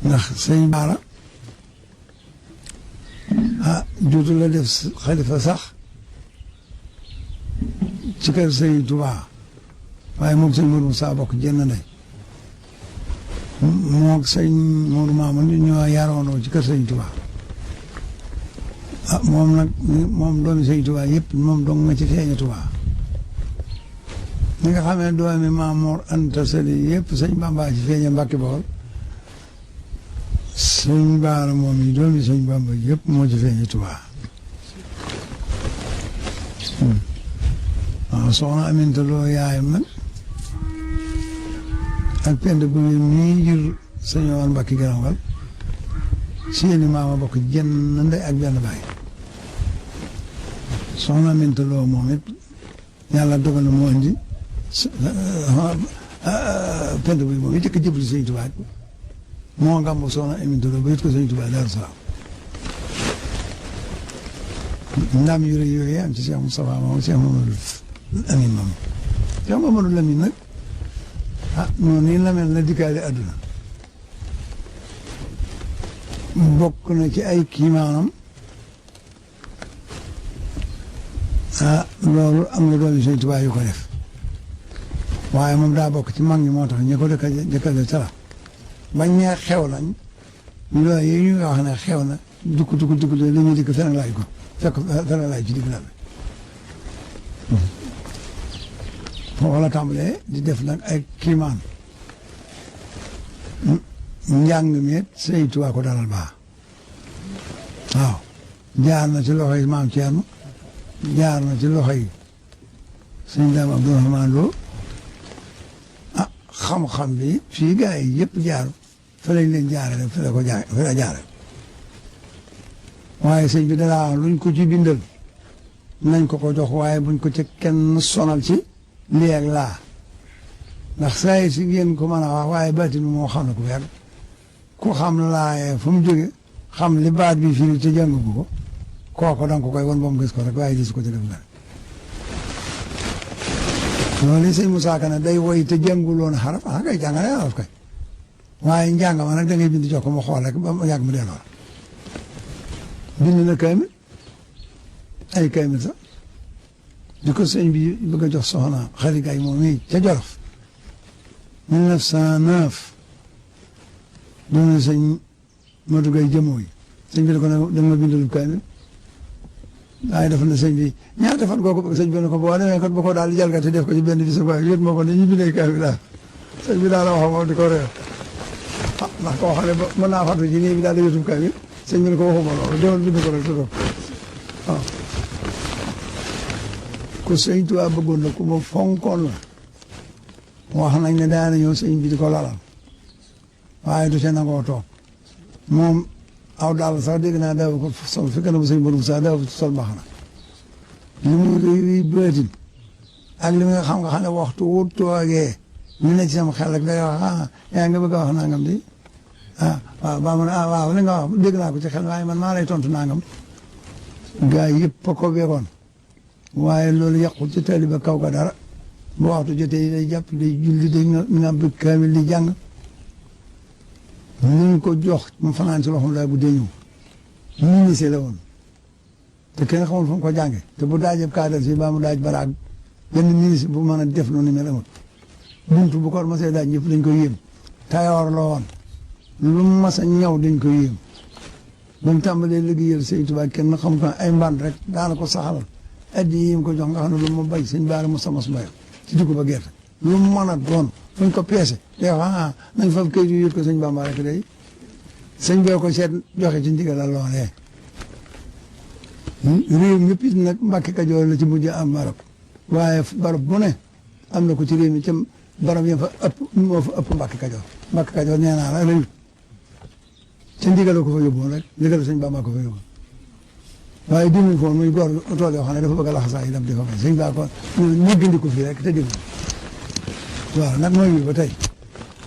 ndax sëñ Baara juutu la def xalifa sax ci kër sëñ Tuubaa waaye moom sëñ Mourou Moussa bokk jenn ndey moo sëñ Mourou Mamoun ñoo yaroonoo ci kër sëñ Tuubaa moom nag moom doomi sëñ Tuubaa yëpp moom dong nga ci feeña Tuubaa ñi nga xam ne doomi Maamoor Anta Sali yëpp sëñ Bamba ci feeña Mbàkke Bawol sëñ Baara moom yi doomi sëñ Bamba yëpp moo ci feeña Tuubaa waaw soxna Aminta Lo yaayam nag ak pend bu mii jur sëñ Omar Mbàkke Garawal seeni maama bokk jenn ndey ak benn baay soxna Aminta Lo moom it yàlla dogal na moo indi pend bu moom it jëkk jëbli sëñ Tuubaa moo ngàmbu soxna Aminta Lo ba it ko sëñ Tuubaa Daaru Salaam ndam yu rëy yooyu am ci Cheikh Moustapha moom Cheikh Mamadou Lamine moom Cheikh Mamadou Lamine nag noonu nii la mel na dikkaale àdduna bokk na ci ay kiimaanam loolu am na doomi sëñ Tuubaa yu ko def waaye moom daa bokk ci mag ñi moo tax ñi ko dëkka de tala bañ ñee xew nañ loolu yi ñu nga wax ne xew na dukk li ñu dikk feneen laaj ko fekk feneen laaj ci digg na bi foofu la tàmbalee di def nag ay kiimaan njàng mi it sëñ Tuubaa ko dalal baax waaw jaar na ci loxo yi maam Thierno jaar na ci loxo yi sëñ Daam Abdourahmane Lo xam-xam bi fii gars yi yëpp jaaru fa lañ leen jaarale fa la jaare waaye sëñ bi dalaa luñ ko ci bindal nañ ko jox waaye buñ ko ci kenn sonal ci lii ak laa ndax saa yi si ngeen ko mën a wax waaye baati bi moo xam ne ku weer ku xam laaye fu mu jóge xam li baat bi fii te jàng ko kooku danga ko koy won ba mu gis ko rek waaye gis ko ci def dara loolu sëñ Moussa Ka ne day woy te jànguloon xaraf kay jàngale xaraf kay waaye njàng ma nag da ngay bind jox ko mu xool rek ba mu yàgg mu delloo bind na kaamil ay kaamil sax di ko sëñ bi bëgg a jox soxna Xari Gaye moom mii ca Jolof 1909 doon na sëñ Modou Gaye jëmoo yi sëñ bi ne ko da nga ma bindalub kaamil waaye dafa na sëñ bi ñaata fan kooku sëñ bi ne ko boo demee kat ba ko daal di jalgati def ko ci benn bis waaye yéen moo ko ne ñu bindee kaamil daal sëñ bi daal la wax moom di ko réer ndax koo xam ne mën naa fàttu ci nii bi daal di yotub kaamil sëñ bi ne ko waxuma loolu demal bind ko rek te doog waaw ku sëñ Tuubaa bëggoon na ku ma fonkoon la wax nañ ne daana ñëw sëñ bi di ko lalal waaye du ca nangoo toog moom aw daal sax dégg naa daaw ko sol fi kanam sëñ Modou Moussa daaw sol baax na li mu rëy bëtin ak li nga xam ne waxtu wu toogee ñu ne ci sama xel rek day wax yaa nga bëgg a wax nangam di waaw ba man waaw li nga wax dégg naa ko ci xel waaye man maa lay tontu nangam gaa yëpp a ko beekoon waaye loolu yàqul ci taalibe kaw ga dara bu waxtu jotee day jàpp day julli day nga bëgg kaamil di jàng ñu ko jox mu fanaan ci loxoom daal bu dee ñëw ministre la woon te kenn xamul fu mu ko jànge te bu daajee kaadal si ba mu daaj baraag benn ministre bu mën a def noonu mel amul buntu bu ko masee daaj ñëpp dañ ko yéem tayoor la woon lu mu mas a ñëw dañ ko yéem ba mu tàmbalee liggéeyal Sëñ Tuubaa kenn xam ko ay mband rek daana ko saxalal addi yi mu ko jox nga xam ne lu mu bay sëñ Baara mu sama mbayam ci dugub ba gerte lu mu mën a doon fuñ ko peese day wax nañ fa kayit yu yët ko sëñ Bamba rek day sëñ bee ko seet joxe ci ndigal la loolee réew ñëpp it nag Mbàkke Kajoor la ci mujj am barab waaye barab bu ne am na ko ci réew mi ca barab yam fa ëpp moo fa ëpp Mbàkke Kajoor Mbàkke Kajoor nee naa la réew ca ndigal ko fa yóbbuwoon rek ndigal sëñ Bamba ko fa yóbbuwoon waaye dimuñ foon muy góor tool yoo xam ne dafa bëgg a laxasaa yi dem di fa bay sëñ Ba ko ñëggandiku fii rek te déglu waaw nag mooy ba tey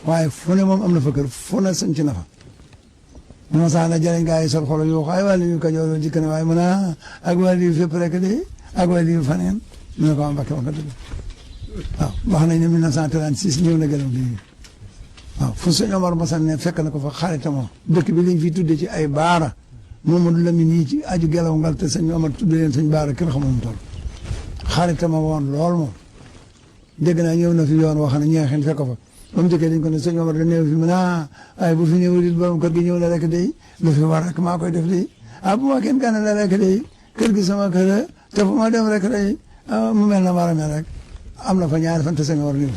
waaye fu ne moom am na fa kër fu ne sañc na fa ñu ma sax na jëriñ gaa yi sol xolo yoo waaye wàllu yu Kajoor dikk na waaye mën a ak wàllu yu fépp rek de ak wàllu yu faneen ñu ne ko am Mbàkke wax nga dëgg waaw wax nañ ne 1936 ñëw na gëlëm lii waaw fu sëñ Omar Masan ne fekk na ko fa xaritama dëkk bi liñ fi tudde ci ay baara Mamadou Lamine yi ci aju gelaw ngal te sëñ Omar tudde leen sëñ baara kenn xamul mu toll xaritama woon lool moom dégg naa ñëw na fi yoon wax ne ñeexin fekk fa ba mu jëkkee dañ ko ne sëñ Omar da néew fi mu ne waaye bu fi ñëwul it borom kër gi ñëw na rek day lu fi war rek maa koy def day bu ma kenn gànna la rek day kër gi sama kër te fu ma dem rek day mu mel na war a mel rek am na fa ñaari fan te sëñ Omar ñëw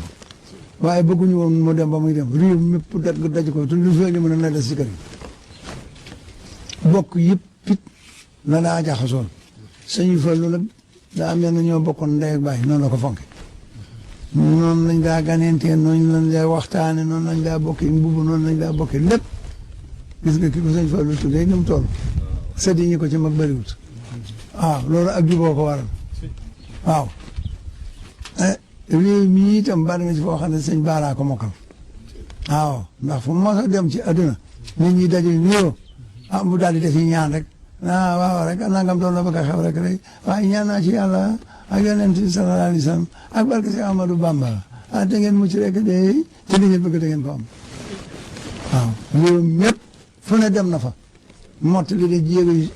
waaye bëgguñu woon mu dem ba muy dem réew mépp daj ko te lu fi ñu mën a des si kër gi bokk yëpp it la daa jaxasoon sëñ Fallu nag daa mel na ñoo bokkoon ndey ak baay noonu la ko fonke noonu lañ daa ganentee noonu lañ daa waxtaane noonu lañ daa bokkee mbubu noonu lañ daa bokkee lépp gis nga ki ko sëñ Fallu tuddee ni mu toll sëddi ñi ko ci mag bëriwut waaw loolu ak juboo ko waral waaw réew mi itam bari na ci foo xam ne sëñ Baara ko mokkal waaw ndax fu mos a dem ci adduna nit ñi daje nuyoo mu daal di def ñaan rek waaw rek nangam doon la bëgg a xew rek waaye ñaan naa ci yàlla ak yonent bi sallallahu alayhi wa sallam ak barke si Amadou Bamba da ngeen mucc rek de te li ngeen bëgg da ngeen ko am waaw réew mépp fu ne dem na fa mott li de jéego yi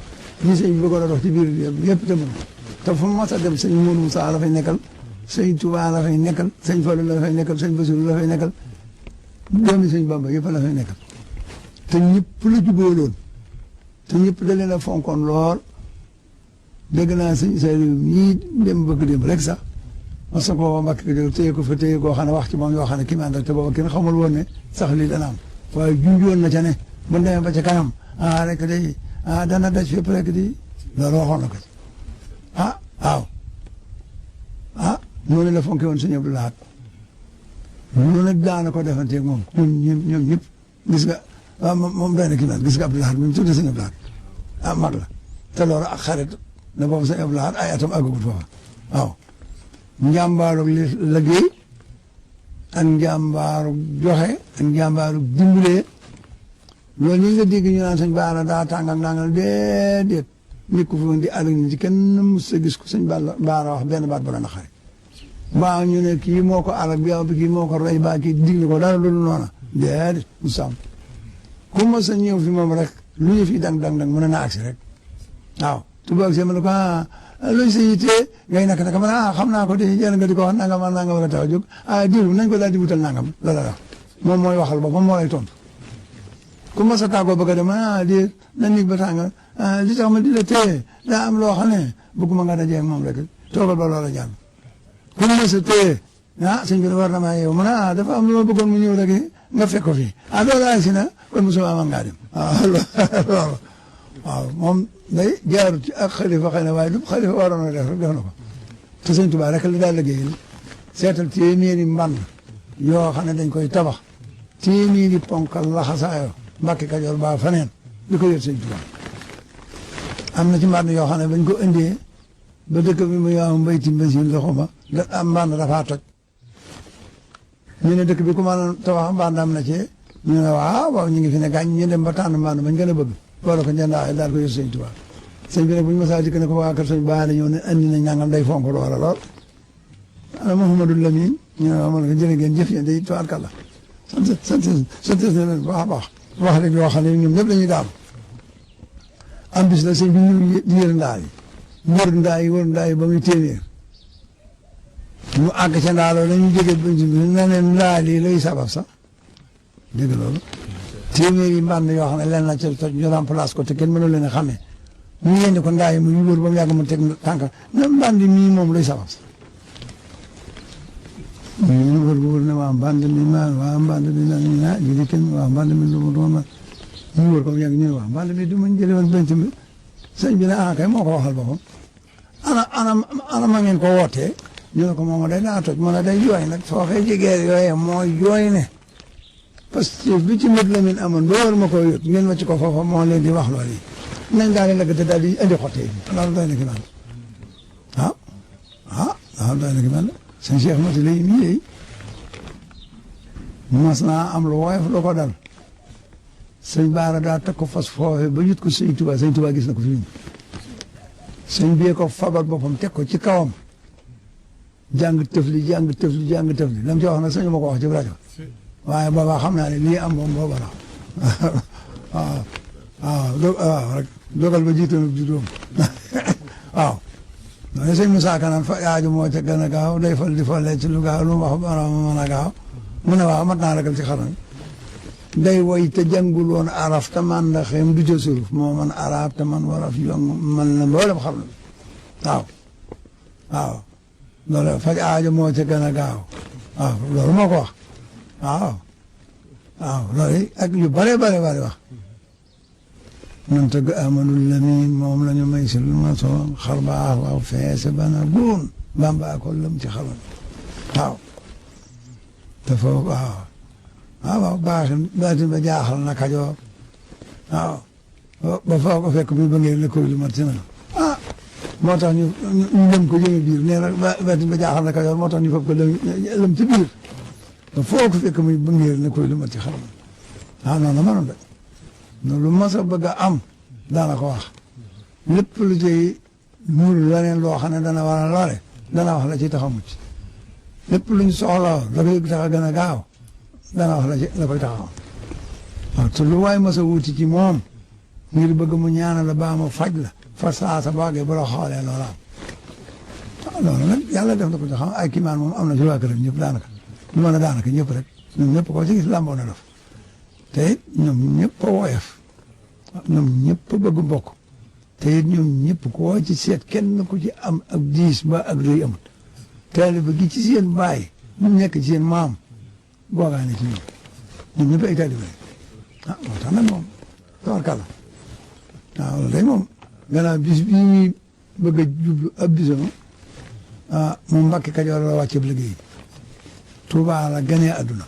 ñi sëñ bi bëggoon a dox ci biir yëpp dem na te fu mos a dem sëñ Mourou Moussa la fay nekkal sëñ Touba la fay nekkal sëñ Fallou la fay nekkal sëñ Bassirou la fay nekkal doomi sëñ Bamba yëpp la fay nekkal te ñëpp la jubóoloon te ñëpp da leen a fonkoon lool dégg naa sëñ Saliou ñii dem bëgg dem rek sax parce que booba mbàkk ko téye ko fa téye koo xam ne wax ci moom yoo xam ne kii maan rek te booba kenn xamul woon ne sax lii dana am waaye junjoon na ca ne bu demee ba ca kanam rek day dana daj fépp rek di loolu waxoon na ko ci waaw noonu la fonke woon sëñ Abdou Lahad loolu nag daana ko defanteeg moom ñoom ñëpp gis nga moom doy na kii naan gis nga Abdou Lahad mi mu tudd sëñ Abdou Lahad mag la te loolu ak xarit na boobu sëñ Abdou Lahad ay atam àggagut foofa waaw njàmbaarug liggéey ak njàmbaarug joxe ak njàmbaarug dimbalee loolu ñu nga dégg ñu naan sëñ Baara daa tàng ak nangal déedéet nit ku fi woon di àll ni ci kenn mës a gis ko sëñ Baara wax benn baat bu la naqari baa ñu ne kii moo ko alak bi kii moo ko rey baa kii digli ko dara loolu noona déedéet mu sàmm ku ma sa ñëw fi moom rek lu ñu fi dang mën na agsi rek waaw tubaab si ma ne ko luñ sa yittee ngay nak naka man xam naa ko de jël nga di ko wax nangam la tax a jóg diw nañ ko daal di wutal nangam loola wax moom mooy waxal boppam moo lay tontu ku ma sa tàggoo bëgg a dem di na nig ba tànga li tax ma di la téye daa am loo xam ne bëgguma nga dajee ak moom rek toogal ba loola jàll ku ma sa téye sëñ bi war na maa yow mu ne dafa am lu ma bëggoon mu ñëw rek nga fekk ko fii loolu ay si na kon mosuma amal ngaa dem loolu waaw moom day jaarut ci ak xalifa xëy na waaye lu xalifa waroon a def rek def na ko te sëñ Tuubaa rek la daal liggéeyal seetal téeméeri mbànd yoo xam ne dañ koy tabax téeméeri ponkal laxasaayoo Mbàkke Kajoor ba faneen di ko yor sëñ Tuubaa am na ci mbànd yoo xam ne bañ ko indee ba dëkk bi mu yow mbayti mbasin la xuma da am mbànd dafaa toj ñu ne dëkk bi ku mën a tabax mbànd am na ci ñu ne waaw ñu ngi fi ne gaañ ñu dem ba tànn mbànd bañ gën a bëgg wala ko njëndaay daal ko yor sëñ Tuubaa sëñ bi nag bu ñu masaa dikk ne ko waa kër sëñ Baara ñëw ne andi nañ nangam day fonk loola lool ana Mouhamadou Lamine ñu ne waaw man ko jërë ngeen jëf yéen day tubaarkàlla sant na leen baax a baax wax rek yoo xam ne ñoom ñëpp dañuy daal am bis la sëñ bi ñu di yër ndaa yi wër ndaa yi ba muy téeméer ñu àgg ca ndaa loolu dañuy jóge ba ne ne ndaa lii lay sabab sax dégg loolu téeméer yi mbànd yoo xam ne leen na ca toj ñu remplace ko te kenn mënu leen a xamee ñu yendi ko ndaa yi mu wër ba mu yàgg mu teg tànk na mbànd mii moom lay sabab sax ñu wër ne waa mbànd mi jëli kenn waa mbànd mi lu mu doon ñu wër ko mu yàgg ñu ne waa mbànd mi du ma jëli woon benn bi sëñ bi ne kay moo ko waxal boppam ana ma ngeen ko wootee ñu ne ko moom day daa toj mu ne day jooy nag foofee jigéen yooyee mooy jooy ne parce que bi ci mët la min amoon ba war ma ko yëg ngeen wàcc ko foofa moo leen di wax loolu yi nañ daal di lagg te daal di indi xottee loolu doy na ki man loolu doy na ki man sëñ Cheikh Mati lay mii yey mas naa am lu woyof lu ko dal sëñ Baara daa teg ko fas foofe ba yut ko sëñ Tuubaa gis na ko fi mu sëñ bee ko fabal boppam teg ko ci kawam jàng tëfli lam ci wax na sëñ ma ko wax ci rajo waaye booba xam naa ne lii am moom booba la waaw waaw rek dogal ba jiitu na juddóom waaw loolu sëñ Moussa Kanaan fa aaju moo ca gën a gaaw day fal di falee ci lu gaaw lu mu wax borom mën a gaaw mu ne waaw mat naa ragal ci xarnu day woy te jàngul woon araf te man da xeem du ca suruf moo man arab te man waraf yong man na mboolem xarnu waaw waaw loolu faj aajo moo ca gën a gaaw waaw loolu moo ko wax waaw waaw loolu ak yu bare bare bare wax nun tëgg amadul lamin moom la ñu may si lu ma soon xar baax waaw feese bana guun bamba ko lam ci xaroon waaw te foofu waaw waaw baatin ba jaaxal na Kajoor waaw ba foo ko fekk bi ba ngeen la koy lu mat si na moo tax ñu lëm ko jëme biir nee na baatin ba jaaxal na Kajoor moo tax ñu foofu ko lëm ci biir ba foo ko fekk muy ba ngeen la koy lu mat ci xaroon waaw noonu la mënoon de noonu lu mas a bëgg a am daana ko wax lépp lu ciy muur leneen loo xam ne dana war a lore dana wax la ci tax a mucc lépp luñ soxla la koy tax a gën a gaaw dana wax la koy tax a am waaw te lu waay mas a wuti ci moom ngir bëgg mu ñaanal la baa ma faj la fa saasa baagee bu la xoolee loola am loolu nag yàlla def na ko xam ay kiimaan moom am na ci waa këram ñëpp daanaka lu mën a daanaka ñëpp rek ñoom ñëpp ko ci gis làmboo na def te it ñoom ñëpp a woyof ñoom ñëpp a bëgg mbokk te it ñoom ñëpp koo ci seet kenn ku ci am ak diis ba ak rëy amut taalibe gi ci seen baay ñu nekk ci seen maam googaane ci ñoom ñëpp ay taalibe moo tax nag moom tabarkàlla waaw loolu day moom gannaaw bis bii ñuy bëgg a jublu ab bisam moom Mbàkke Kajoor la wàcceeb liggéey Tuubaa la ganee àdduna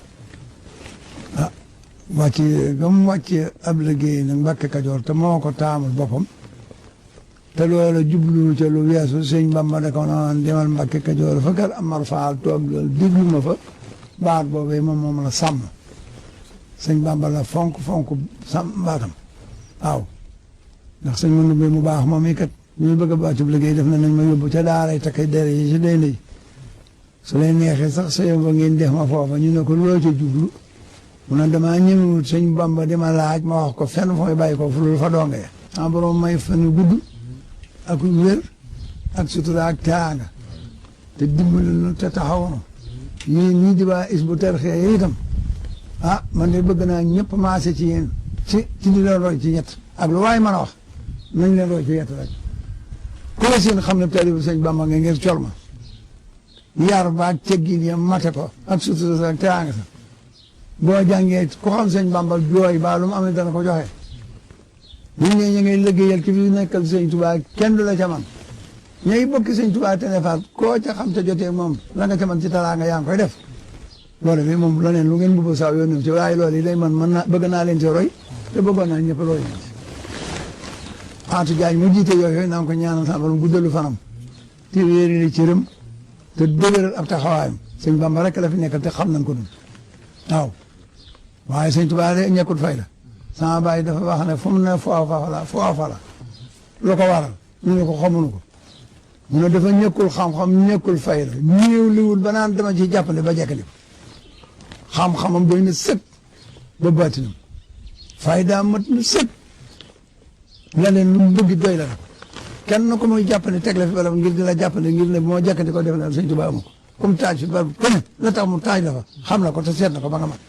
wàcc ga mu wàcc ab liggéey nag Mbàkke Kajoor te moo ko taamul boppam te loola jublu ca lu weesu sëñ Bamba da ko noon demal Mbàkke Kajoor fa kër Amar Faal toog loolu déglu ma fa baat boobee moom la sàmm sëñ Bamba la fonk sàmm baatam waaw ndax sëñ mënu bi mu baax moom i kat ñu bëgg a wàcc ab liggéey def na nañ ma yóbbu ca daaray takkay dere yi ci day su leen neexee sax sa yóbbu ngeen def ma foofa ñu ne ko loo ca jublu mu ne damaa ñëwut sëñ Bamba di ma laaj ma wax ko fenn fooy bàyyi ko fu dul fa donge ah borom may fan yu gudd ak wér ak sutura ak taanga te dimbali nu te taxawunu yéen ñii di waa is bu terxee itam man de bëgg naa ñëpp maase ci yéen ci di leen roy ci ñett ak lu waay mën a wax nañ leen roy ci ñett rek ku la seen xam ne taalibu sëñ Bamba nga ngir col ma yar ba ak teggin ya mate ko ak sutura ak taanga sa boo jàngee ku xam sëñ Bamba jooy ba lu mu amee dana ko joxe ñu ne ñu ngay liggéeyal ki fi nekkal sëñ Tuubaa kenn du la ca man ñay bokki sëñ Tuubaa te ne faat koo ca xam te jotee moom la nga ca man ci taraanga yaa ngi koy def loolu bi moom la neen lu ngeen bëgg saa yoon ci waaye loolu yi day man mën naa bëgg naa leen ci roy te bëggoon naa ñëpp roy Aatu Jaañ mu jiite yooyu naa ko ñaanal sa borom guddalu fanam te wéeri li ci rëm te dëgëral ab taxawaayam sëñ Bamba rek la fi nekkal te xam nañ ko dun waaw waaye sëñ Tuubaa de ñekkut fay la sama baay dafa wax ne fu mu ne foofa la lu ko waral ñu ne ko xamuñu ko mu ne dafa ñekkul xam-xam ñekkul fay la ñëw liwul ba naan dama ci jàppale ba jekkali ko xam-xamam doy na sëkk ba baatinam fayda mat na sëkk leneen lu mu bëgg doy la nag kenn ko muy jàppale teg la fi bala ngir di la jàppale ngir ne moo jekkati ko def na sëñ Tuubaa amu ko comme taaj fi ba ku ne la tax mu taaj la fa xam na ko te seet na ko ba nga mat